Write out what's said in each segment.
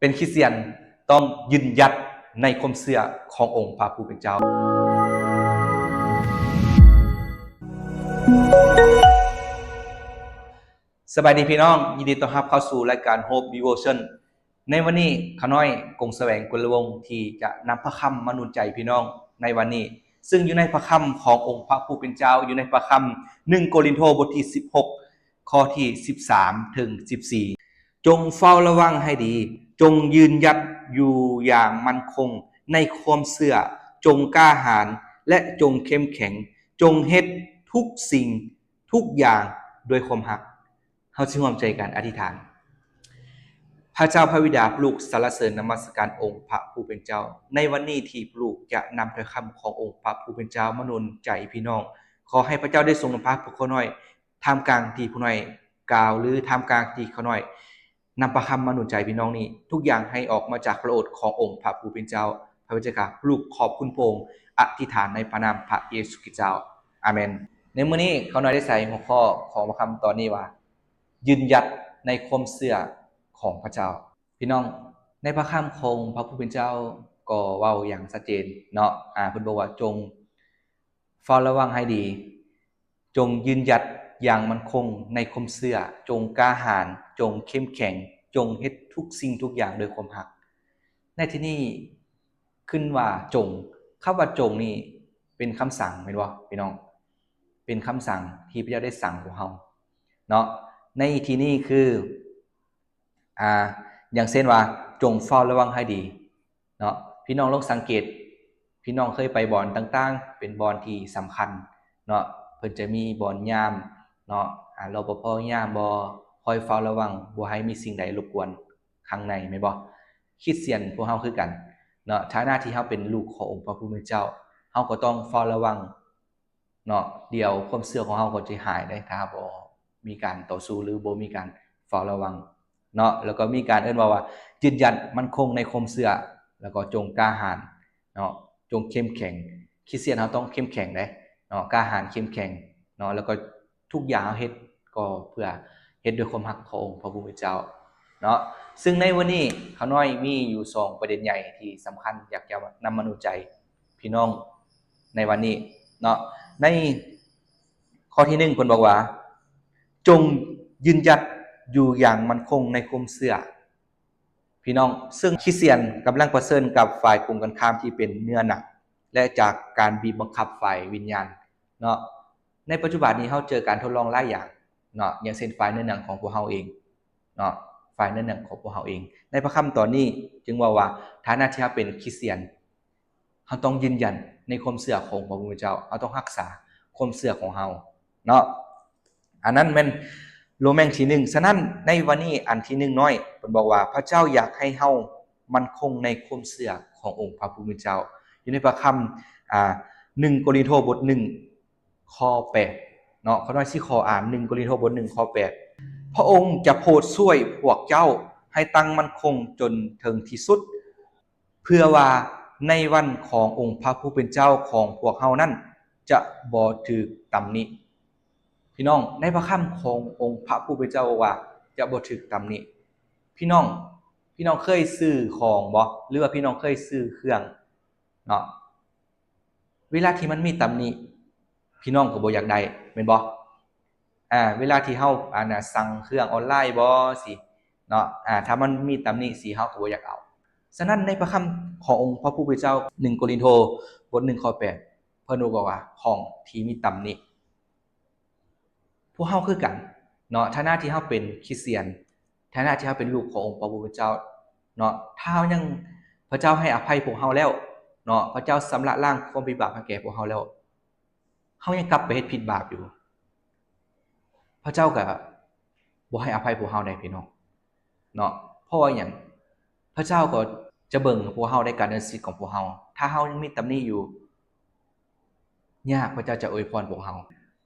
ເປັນຄຣິສຕຽນຕ້ອງຢືນຢັດໃນຄວາມເຊື່ອຂອງອົງພະຜູ້ເປັນເຈົ້າ. ສະບາຍດີພີ່ນ້ອງ, ຍິນດີຕ້ອນຮັບເຂົ້າສູ່ລາຍການ Hope Devotion. ໃນວັນນີ້ ຂ້ານ້ອຍ ກົງສະແຫວງ ກຸນລະວົງ ທີ່ຈະນຳພະຄຳມາໜູນໃຈພີ່ນ້ອງໃນວັນນີ້, ຊຶ່ງຢູ່ໃນພະຄຳຂອງອົງພະຜູ້ເປັນເຈົ້າ, ຢູ່ໃນພະຄຳ ໜຶ່ງ ໂກລິນໂທ ບົດທີ ສິບຫົກ ຂໍ້ທີ ສິບສາມ ເຖິງ ສິບສີ່. ຈົ່ງເຝົ້າລະວັງໃຫ້ດີ, ຈົ່ງຢືນຢັດຢູ່ຢ່າງໝັ້ນຄົງໃນຄວາມເຊື່ອ, ຈົ່ງກ້າຫານ ແລະ ຈົ່ງເຂັ້ມແຂງ, ຈົ່ງເຮັດທຸກສິ່ງທຸກຢ່າງດ້ວຍຄວາມຮັກ. ເຮົາຊິຮ່ວມໃຈກັນອະທິຖານ. ພະເຈົ້າພະບິດາ, ລູກສັນລະເສີນນະມັດສະການອົງພະຜູ້ເປັນເຈົ້າ ໃນວັນນີ້ທີ່ລູກຈະນຳຖ້ອຍຄຳຂອງອົງພະຜູ້ເປັນເຈົ້າມາໜູນໃຈພີ່ນ້ອງ. ຂໍໃຫ້ພະເຈົ້າໄດ້ຊົງນຳພາພວກຂ້ານ້ອຍ ທ່າມກາງທີ່ຜູ້ນ້ອຍກ່າວ ຫຼື ທ່າມກາງທີ່ຂ້ານ້ອຍນຳພະຄຳມາໜູນໃຈພີ່ນ້ອງນີ້, ທຸກຢ່າງໃຫ້ອອກມາຈາກພະໂອດຂອງອົງພະຜູ້ເປັນເຈົ້າ. ພະເຈົ້າຂ້າ, ລູກຂອບຄຸນພະອົງ, ອະທິຖານໃນພະນາມພະເຢຊູຄຣິສເຈົ້າ. ອາເມນ. ໃນມື້ນີ້ຂ້ານ້ອຍໄດ້ໃສ່ຫົວຂໍ້ຂອງພະຄຳຕອນນີ້ວ່າ ຢືນຢັດໃນຄວາມເຊື່ອຂອງພະເຈົ້າ. ພີ່ນ້ອງ, ໃນພະຄຳຂອງພະຜູ້ເປັນເຈົ້າກໍເວົ້າຢ່າງຊັດເຈນເນາະ, ອາ, ເພິ່ນບອກວ່າ ຈົ່ງ ເຝົ້າລະວັງໃຫ້ດີ, ຈົ່ງຢືນຢັດຢ່າງໝັ້ນຄົງໃນຄວາມເຊື່ອ, ຈົ່ງກ້າຫານ, ຈົ່ງເຂັ້ມແຂງ, ຈົ່ງເຮັດທຸກສິ່ງທຸກຢ່າງດ້ວຍຄວາມຮັກ. ໃນທີ່ນີ້ຂຶ້ນວ່າຈົ່ງ, ຄຳວ່າຈົ່ງນີ້ເປັນຄຳສັ່ງແມ່ນບໍ່ພີ່ນ້ອງ? ເປັນຄຳສັ່ງທີ່ພະເຈົ້າໄດ້ສັ່ງພວກເຮົາເນາະ. ໃນທີ່ນີ້ຄື ອາ ຢ່າງເຊັ່ນວ່າ ຈົ່ງເຝົ້າລະວັງໃຫ້ດີເນາະ. ພີ່ນ້ອງລອງສັງເກດ, ພີ່ນ້ອງເຄີຍໄປບ່ອນຕ່າງໆ ເປັນບ່ອນທີ່ສຳຄັນເນາະ, ເພິ່ນຈະມີບ່ອນຍາມເນາະ, ອາ ລປພ ຍາມບໍ່ ຄອຍເຝົ້າລະວັງບໍ່ໃຫ້ມີສິ່ງໃດລົບກວນຂ້າງໃນແມ່ນບໍ່? ຄຣິສຕຽນພວກເຮົາຄືກັນເນາະ, ຖານະທີ່ເຮົາເປັນລູກຂອງອົງພະຜູ້ເປັນເຈົ້າ, ເຮົາກໍຕ້ອງເຝົ້າລະວັງ ເນາະ, ດຽວຄວາມເຊື່ອຂອງເຮົາກໍຈະຫາຍໄດ໋ ຖ້າເຮົາບໍ່ມີການຕໍ່ສູ້ ຫຼື ບໍ່ມີການເຝົ້າລະວັງເນາະ. ແລ້ວກໍມີການເອີ້ນວ່າ ວ່າຢືນຢັດໝັ້ນຄົງໃນຄວາມເຊື່ອ, ແລ້ວກໍຈົ່ງກ້າຫານເນາະ, ຈົ່ງເຂັ້ມແຂງ. ຄຣິສຕຽນເຮົາຕ້ອງເຂັ້ມແຂງເດ້ເນາະ, ກ້າຫານເຂັ້ມແຂງເນາະ, ແລ້ວກໍທຸກຢ່າງເຮົາເຮັດກໍເພື່ອເຮັດດ້ວຍຄວາມຮັກຂອງພະຜູ້ເປັນເຈົ້າເນາະ. ຊຶ່ງໃນມື້ນີ້ຂ້ານ້ອຍມີຢູ່ສອງປະເດັນໃຫຍ່ທີ່ສຳຄັນ ຢາກຈະນຳມາໜູນໃຈ ພີ່ນ້ອງໃນວັນນີ້ເນາະ. ໃນຂໍ້ທີໜຶ່ງ ເພິ່ນບອກວ່າ ຈົ່ງຢືນຢັດຢູ່ຢ່າງໝັ້ນຄົງໃນຄວາມເຊື່ອ ພີ່ນ້ອງ, ເຊິ່ງຄຣິສຕຽນກຳລັງປະເຊີນກັບຝ່າຍກົງກັນຂ້າມທີ່ເປັນເນື້ອໜັງ ແລະ ຈາກການບີບບັງຄັບຝ່າຍວິນຍານເນາະ. ໃນປັດຈຸບັນນີ້ເຮົາເຈີການທົດລອງຫຼາຍຢ່າງເນາະ, ຢ່າງເຊັ່ນຝ່າຍເນື້ອໜັງຂອງພວກເຮົາເອງເນາະ, ຝ່າຍເນື້ອໜັງຂອງພວກເຮົາເອງ. ໃນພະຄຳຕອນນີ້ຈຶ່ງເວົ້າວ່າ ຖານະທີ່ເຮົາເປັນຄຣິສຕຽນ ເຮົາຕ້ອງຢືນຢັນໃນຄວາມເຊື່ອຂອງພະຜູ້ເປັນເຈົ້າ, ເຮົາຕ້ອງຮັກສາຄວາມເຊື່ອຂອງເຮົາເນາະ. ອັນນັ້ນແມ່ນໂລແມງທີໜຶ່ງ. ສະນັ້ນໃນວັນນີ້ອັນທີໜຶ່ງນ້ອຍ ເພິ່ນບອກວ່າ ພະເຈົ້າຢາກໃຫ້ເຮົາໝັ້ນຄົງໃນຄວາມເຊື່ອຂອງອົງພະຜູ້ເປັນເຈົ້າ. ຢູ່ໃນພະຄຳ ອາ ໜຶ່ງໂກລິນໂທ ບົດໜຶ່ງ ຂໍ້ແປດເນາະ. ຂ້ານ້ອຍຊິຂໍອ່ານ ໜຶ່ງໂກລິນໂທ ບົດໜຶ່ງ ຂໍ້ແປດ, ພະອົງຈະໂປດຊ່ວຍພວກເຈົ້າໃຫ້ຕັ້ງໝັ້ນຄົງຈົນເຖິງທີ່ສຸດ ເພື່ອວ່າໃນວັນຂອງອົງພະຜູ້ເປັນເຈົ້າຂອງພວກເຮົານັ້ນຈະບໍ່ຖືກຕຳໜິ. ພີ່ນ້ອງ, ໃນພະຄຳຂອງອົງພະຜູ້ເປັນເຈົ້າບອກວ່າ ຈະບໍ່ຖືກຕຳໜິ. ພີ່ນ້ອງ, ພີ່ນ້ອງເຄີຍຊື້ຂອງບໍ່? ຫຼືວ່າພີ່ນ້ອງເຄີຍຊື້ເຄື່ອງເນາະ? ເວລາທີ່ມັນມີຕຳໜິ ພີ່ນ້ອງກໍບໍ່ຢາກໄດ້ແມ່ນບໍ່? ອາ ເວລາທີ່ເຮົາ ອັນນ່າ ສັ່ງເຄື່ອງອອນລາຍບໍ່ຊີ້ເນາະ, ອາ ຖ້າມັນມີຕຳໜິຊີ້ ເຮົາກໍບໍ່ຢາກເອົາ. ສະນັ້ນໃນພະຄຳຂອງອົງພະຜູ້ເປັນເຈົ້າ ໜຶ່ງໂກລິນໂທ ບົດໜຶ່ງ ຂໍ້ແປດ ເພິ່ນບອກວ່າ ຂອງທີ່ມີຕຳໜິ ພວກເຮົາຄືກັນເນາະ, ຖານະທີ່ເຮົາເປັນຄຣິສຕຽນ, ຖານະທີ່ເຮົາເປັນລູກຂອງອົງພະຜູ້ເປັນເຈົ້າເນາະ, ຖ້າເຮົາຍັງ ພະເຈົ້າໃຫ້ອະໄພພວກເຮົາແລ້ວເນາະ, ພະເຈົ້າຊຳລະລ້າງຄວາມຜິດບາບໃຫ້ແກ່ພວກເຮົາແລ້ວ, ເຮົາຍັງກັບໄປເຮັດຜິດບາບຢູ່, ພະເຈົ້າກໍບໍ່ໃຫ້ອະໄພພວກເຮົາໄດ໋ ພີ່ນ້ອງເນາະ. ເພາະວ່າຫຍັງ? ພະເຈົ້າກໍຈະເບິ່ງພວກເຮົາໃນການດຳເນີນຊີວິດຂອງພວກເຮົາ, ຖ້າເຮົາຍັງມີຕຳໜິຢູ່ ຍາກພະເຈົ້າຈະອວຍພອນພວກເຮົາ.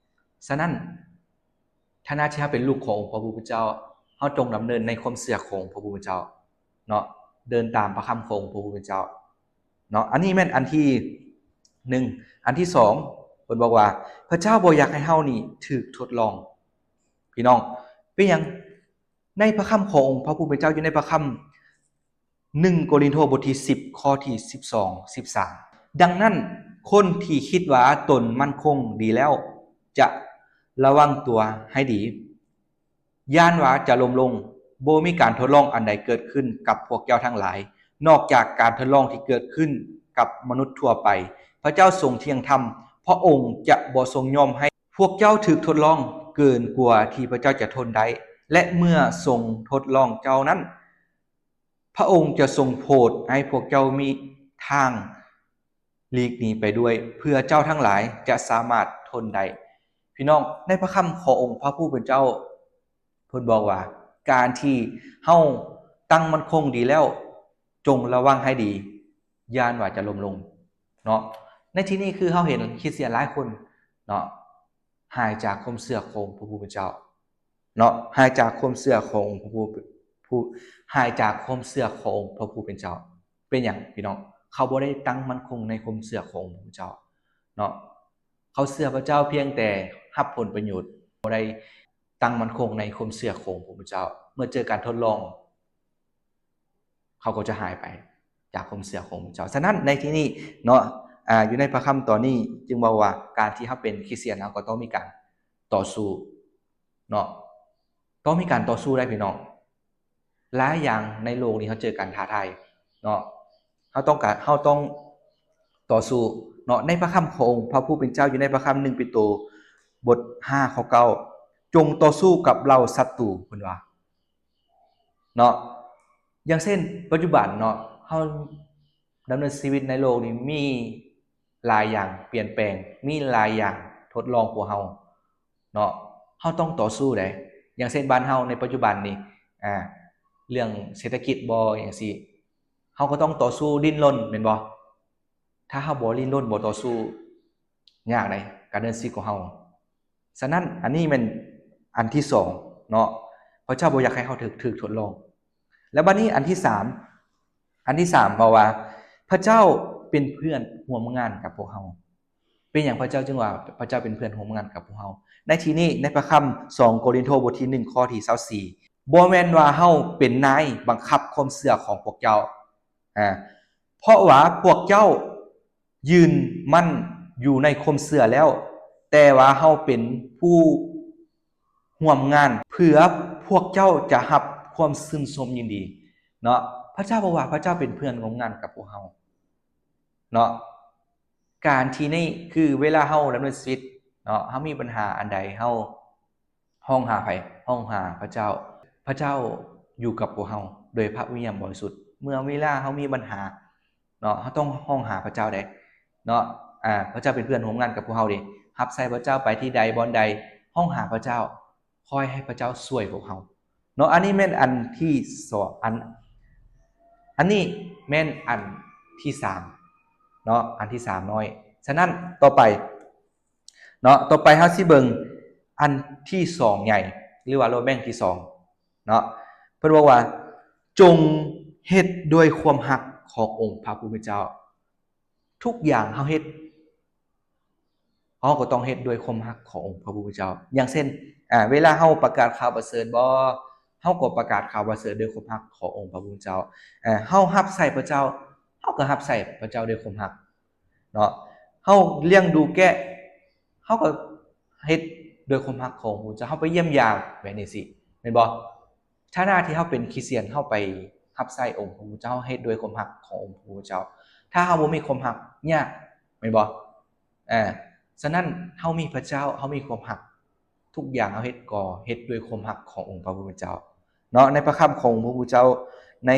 ສະນັ້ນ ຖານະທີ່ເຮົາເປັນລູກຂອງອົງພະຜູ້ເປັນເຈົ້າ, ເຮົາຈົ່ງດຳເນີນໃນຄວາມເຊື່ອຂອງພະຜູ້ເປັນເຈົ້າເນາະ, ເດີນຕາມພະຄຳຂອງອົງພະຜູ້ເປັນເຈົ້າເນາະ. ອັນນີ້ແມ່ນອັນທີໜຶ່ງ. ອັນທີສອງ ເພິ່ນບອກວ່າ ພະເຈົ້າບໍ່ຢາກໃຫ້ເຮົານີ້ຖືກທົດລອງ. ພີ່ນ້ອງ, ເປັນຫຍັງ? ໃນພະຄຳຂອງອົງພະຜູ້ເປັນເຈົ້າ ຢູ່ໃນພະຄຳ ໜຶ່ງໂກລິນໂທ ບົດທີສິບ ຂໍ້ທີສິບສອງ ສິບສາມ ດັ່ງນັ້ນ, ຄົນທີ່ຄິດວ່າຕົນໝັ້ນຄົງດີແລ້ວ ຈະລະວັງຕົວໃຫ້ດີ, ຢ້ານວ່າຈະລົ້ມລົງ. ບໍ່ມີການທົດລອງອັນໃດເກີດຂຶ້ນກັບພວກເຈົ້າທັງຫຼາຍ ນອກຈາກການທົດລອງທີ່ເກີດຂຶ້ນກັບມະນຸດທົ່ວໄປ. ພະເຈົ້າຊົງທ່ຽງທຳ, ພະອົງຈະບໍ່ຊົງຍອມໃຫ້ພວກເຈົ້າຖືກທົດລອງເກີນກວ່າທີ່ພະເຈົ້າຈະທົນໄດ້, ແລະ ເມື່ອຊົງທົດລອງເຈົ້ານັ້ນ, ພະອົງຈະຊົງໂຜດໃຫ້ພວກເຈົ້າມີທາງ ຫຼີກໜີໄປດ້ວຍ ເພື່ອເຈົ້າທັງຫຼາຍຈະສາມາດທົນໄດ້. ພີ່ນ້ອງ, ໃນພະຄຳຂອງອົງພະຜູ້ເປັນເຈົ້າ ເພິ່ນບອກວ່າ ການທີ່ເຮົາຕັ້ງໝັ້ນຄົງດີແລ້ວ ຈົ່ງລະວັງໃຫ້ດີ, ຢ້ານວ່າຈະລົ້ມລົງເນາະ. ໃນທີ່ນີ້ຄືເຮົາເຫັນຄຣິສຕຽນຫຼາຍຄົນເນາະ ຫາຍຈາກຄວາມເຊື່ອຂອງພະຜູ້ເປັນເຈົ້າເນາະ, ຫາຍຈາກຄວາມເຊື່ອຂອງພະຜູ້ ຜູ້ ຫາຍຈາກຄວາມເຊື່ອຂອງພະຜູ້ເປັນເຈົ້າ. ເປັນຫຍັງພີ່ນ້ອງ? ເຂົາບໍ່ໄດ້ຕັ້ງໝັ້ນຄົງໃນຄວາມເຊື່ອຂອງພະຜູ້ເຈົ້າເນາະ. ເຂົາເຊື່ອພະເຈົ້າພຽງແຕ່ຮັບຜົນປະໂຫຍດ, ບໍ່ໄດ້ຕັ້ງໝັ້ນຄົງໃນຄວາມເຊື່ອຂອງພະຜູ້ເຈົ້າ. ເມື່ອເຈີການທົດລອງ, ເຂົາກໍຈະຫາຍໄປຈາກຄວາມເຊື່ອຂອງພະເຈົ້າ. ສະນັ້ນໃນທີ່ນີ້ເນາະ, ອາ, ຢູ່ໃນພະຄຳຕອນນີ້ຈຶ່ງເວົ້າວ່າ ການທີ່ເຮົາເປັນຄຣິສຕຽນ ເຮົາກໍຕ້ອງມີການຕໍ່ສູ້ເນາະ, ຕ້ອງມີການຕໍ່ສູ້ໄດ໋ພີ່ນ້ອງ. ຫຼາຍຢ່າງໃນໂລກນີ້ເຮົາເຈີການທ້າທາຍເນາະ, ເຮົາຕ້ອງການ ເຮົາຕ້ອງຕໍ່ສູ້ເນາະ. ໃນພະຄຳຂອງພະຜູ້ເປັນເຈົ້າ ຢູ່ໃນພະຄຳໜຶ່ງເປໂຕ ບົດຫ້າ ຂໍ້ເກົ້າ ຈົ່ງຕໍ່ສູ້ກັບເຫຼົ່າສັດຕູ ເພິ່ນວ່າເນາະ. ຢ່າງເຊັ່ນ ປັດຈຸບັນເນາະ, ເຮົາດຳເນີນຊີວິດໃນໂລກນີ້ມີຫຼາຍຢ່າງປ່ຽນແປງ, ມີຫຼາຍຢ່າງທົດລອງພວກເຮົາເນາະ. ເຮົາຕ້ອງຕໍ່ສູ້ໃດ໋. ຢ່າງເຊັ່ນບ້ານເຮົາໃນປັດຈຸບັນນີ້, ອາ, ເລື່ອງເສດຖະກິດບໍ ຫຍັງຊີ້, ເຮົາກໍຕ້ອງຕໍ່ສູ້ດີ້ນລົນແມ່ນບໍ່? ຖ້າເຮົາບໍ່ດີ້ນລົນ ບໍ່ຕໍ່ສູ້ ຍາກໃດ໋ ການດຳເນີນຊີວິດຂອງເຮົາ. ສະນັ້ນ ອັນນີ້ແມ່ນອັນທີສອງເນາະ, ພະເຈົ້າບໍ່ຢາກໃຫ້ເຮົາຖືກ ຖືກທົດລອງ. ແລ້ວບັດນີ້ອັນທີສາມ, ອັນທີສາມເວົ້າວ່າ ພະເຈົ້າເປັນເພື່ອນຮ່ວມງານກັບພວກເຮົາ. ເປັນຫຍັງພະເຈົ້າຈຶ່ງວ່າພະເຈົ້າເປັນເພື່ອນຮ່ວມງານກັບພວກເຮົາ? ໃນທີ່ນີ້ ໃນພະຄຳສອງໂກລິນໂທ ບົດທີໜຶ່ງ ຂໍ້ທີຊາວສີ່ ບໍ່ແມ່ນວ່າເຮົາເປັນນາຍບັງຄັບຄວາມເຊື່ອຂອງພວກເຈົ້າ, ອາ, ເພາະວ່າພວກເຈົ້າ ຢືນໝັ້ນຢູ່ໃນຄວາມເຊື່ອແລ້ວ, ແຕ່ວ່າເຮົາເປັນຜູ້ຮ່ວມງານ ເພື່ອພວກເຈົ້າຈະຮັບຄວາມຊື່ນຊົມຍິນດີເນາະ. ພະເຈົ້າບອກວ່າພະເຈົ້າເປັນເພື່ອນຮ່ວມງານກັບພວກເຮົາເນາະ. ການທີ່ນີ້ຄືເວລາເຮົາດຳເນີນຊີວິດເນາະ, ເຮົາມີບັນຫາອັນໃດ ເຮົາ ຮ້ອງຫາໃຜ? ຮ້ອງຫາພະເຈົ້າ. ພະເຈົ້າຢູ່ກັບພວກເຮົາໂດຍພະວິນຍານບໍລິສຸດ. ເມື່ອເວລາເຮົາມີບັນຫາເນາະ, ເຮົາຕ້ອງຮ້ອງຫາພະເຈົ້າເດ້ເນາະ. ອາ, ພະເຈົ້າເປັນເພື່ອນຮ່ວມງານກັບພວກເຮົາເດ້. ຮັບໃຊ້ພະເຈົ້າໄປທີ່ໃດບ່ອນໃດ, ຮ້ອງຫາພະເຈົ້າ, ຂໍໃຫ້ພະເຈົ້າຊ່ວຍພວກເຮົາເນາະ. ອັນນີ້ແມ່ນອັນທີສອງ, ອັນ, ອັນນີ້ແມ່ນອັນທີສາມເນາະ, ອັນທີສາມນ້ອຍ. ສະນັ້ນ ຕໍ່ໄປ ເນາະ, ຕໍ່ໄປເຮົາຊິເບິ່ງອັນທີສອງໃຫຍ່ ຫຼືວ່າໂລດແບ່ງທີສອງເນາະ. ເພິ່ນບອກວ່າ ຈົ່ງເຮັດດ້ວຍຄວາມຮັກຂອງອົງພະຜູ້ເປັນເຈົ້າ. ທຸກຢ່າງເຮົາເຮັດ ເຮົາກໍຕ້ອງເຮັດດ້ວຍຄວາມຮັກຂອງອົງພະຜູ້ເປັນເຈົ້າ. ຢ່າງເຊັ່ນ ອາ, ເວລາເຮົາປະກາດຂ່າວປະເສີດບໍ, ເຮົາກໍປະກາດຂ່າວປະເສີດດ້ວຍຄວາມຮັກຂອງອົງພະຜູ້ເປັນເຈົ້າ. ອາ, ເຮົາຮັບໃຊ້ພະເຈົ້າ, ເຮົາກໍຮັບໃຊ້ພະເຈົ້າດ້ວຍຄວາມຮັກ. ເນາະ, ເຮົາລ້ຽງດູແກະ ເຮົາກໍເຮັດດ້ວຍຄວາມຮັກຂອງພະເຈົ້າ, ເຮົາໄປຢ້ຽມຢາມແບບນີ້ຊິ ແມ່ນບໍ່? ຖານະທີ່ເຮົາເປັນຄຣິສຕຽນ, ເຮົາໄປຮັບໃຊ້ອົງພະຜູ້ເຈົ້າ, ເຮົາເຮັດດ້ວຍຄວາມຮັກຂອງອົງພະຜູ້ເຈົ້າ. ຖ້າເຮົາບໍ່ມີຄວາມຮັກ, ຍາກ, ແມ່ນບໍ່? ອາ, ສະນັ້ນ ເຮົາມີພະເຈົ້າ, ເຮົາມີຄວາມຮັກ, ທຸກຢ່າງເຮົາເຮັດກໍເຮັດດ້ວຍຄວາມຮັກຂອງອົງພະຜູ້ເປັນເຈົ້າເນາະ. ໃນພະຄຳຂອງອົງພະຜູ້ເປັນເຈົ້າ ໃນ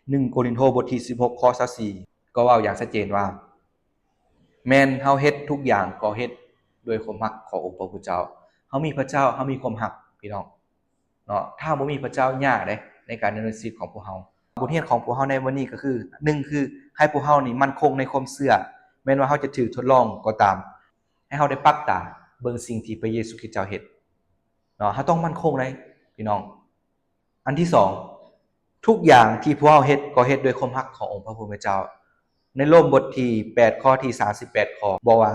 ໜຶ່ງໂກລິນໂທ ບົດທີສິບຫົກ ຂໍ້ຊາວສີ່ ກໍເວົ້າຢ່າງຊັດເຈນວ່າ ແມ່ນເຮົາເຮັດທຸກຢ່າງກໍເຮັດດ້ວຍຄວາມຮັກຂອງອົງພະຜູ້ເຈົ້າ. ເຮົາມີພະເຈົ້າ, ເຮົາມີຄວາມຮັກ, ພີ່ນ້ອງເນາະ. ຖ້າບໍ່ມີພະເຈົ້າ, ຍາກເດ້ ໃນການດຳເນີນຊີວິດຂອງພວກເຮົາ. ບົດຮຽນຂອງພວກເຮົາໃນມື້ນີ້ກໍຄື ໜຶ່ງ ຄືໃຫ້ພວກເຮົານີ້ໝັ້ນຄົງໃນຄວາມເຊື່ອ, ແມ່ນວ່າເຮົາຈະຖືກທົດລອງກໍຕາມ, ໃຫ້ເຮົາໄດ້ປັກຕາເບິ່ງສິ່ງທີ່ພະເຢຊູຄຣິດເຈົ້າເຮັດເນາະ. ເຮົາຕ້ອງໝັ້ນຄົງເດ້ ພີ່ນ້ອງ. ອັນທີສອງ, ທຸກຢ່າງທີ່ພວກເຮົາເຮັດ ກໍເຮັດດ້ວຍຄວາມຮັກຂອງອົງພະຜູ້ເປັນເຈົ້າ. ໃນໂລມບົດທີແປດ ຂໍ້ທີສາມສິບແປດ ກໍບອກວ່າ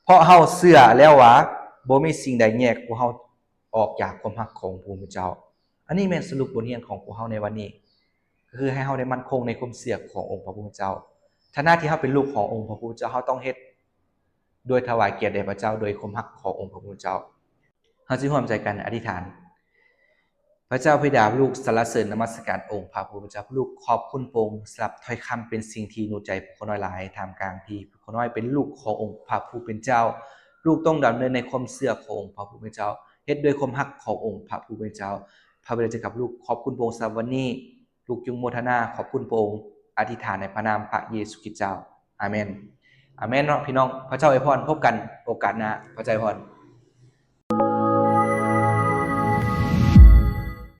ເພາະເຮົາເຊື່ອແລ້ວວ່າ ບໍ່ມີສິ່ງໃດແຍກພວກເຮົາອອກຈາກຄວາມຮັກຂອງພະຜູ້ເປັນເຈົ້າ. ອັນນີ້ແມ່ນສະຫຼຸບບົດຮຽນຂອງພວກເຮົາໃນວັນນີ້. ກໍຄືໃຫ້ເຮົາໄດ້ໝັ້ນຄົງໃນຄວາມເຊື່ອຂອງອົງພະຜູ້ເປັນເຈົ້າ. ຖານະທີ່ເຮົາເປັນລູກຂອງອົງພະຜູ້ເປັນເຈົ້າ, ເຮົາຕ້ອງເຮັດໂດຍຖວາຍກຽດແດ່ພະເຈົ້າ, ໂດຍຄວາມຮັກຂອງອົງພະຜູ້ເປັນເຈົ້າ. ເຮົາຊິຮ່ວມໃຈກັນອະທິຖານ. ພະເຈົ້າບິດາ, ລູກສັນລະເສີນນະມັດສະການອົງພະຜູ້ເປັນເຈົ້າ. ລູກຂອບຄຸນພະອົງສຳລັບຖ້ອຍຄຳເປັນສິ່ງທີ່ໜູນໃຈພວກຂ້ານ້ອຍຫຼາຍ, ທ່າມກາງທີ່ພວກຂ້ານ້ອຍເປັນລູກຂອງອົງພະຜູ້ເປັນເຈົ້າ. ລູກຕ້ອງດຳເນີນໃນຄວາມເຊື່ອຂອງອົງພະຜູ້ເປັນເຈົ້າ, ເຮັດດ້ວຍຄວາມຮັກຂອງອົງພະຜູ້ເປັນເຈົ້າ. ພະບິດາເຈົ້າ, ຂ້າພະເຈົ້າກັບລູກຂອບຄຸນພະອົງສຳລັບວັນນີ້. ລູກຈຶ່ງໂມທະນາຂອບຄຸນພະອົງ, ອະທິຖານໃນພະນາມພະເຢຊູຄຣິດເຈົ້າ. ອາເມນ. ອາເມນເນາະພີ່ນ້ອງ. ພະເຈົ້າອວຍພອນ. ພົບກັນໂອກາດໜ້າ. ພະເຈົ້າອວຍພອນ.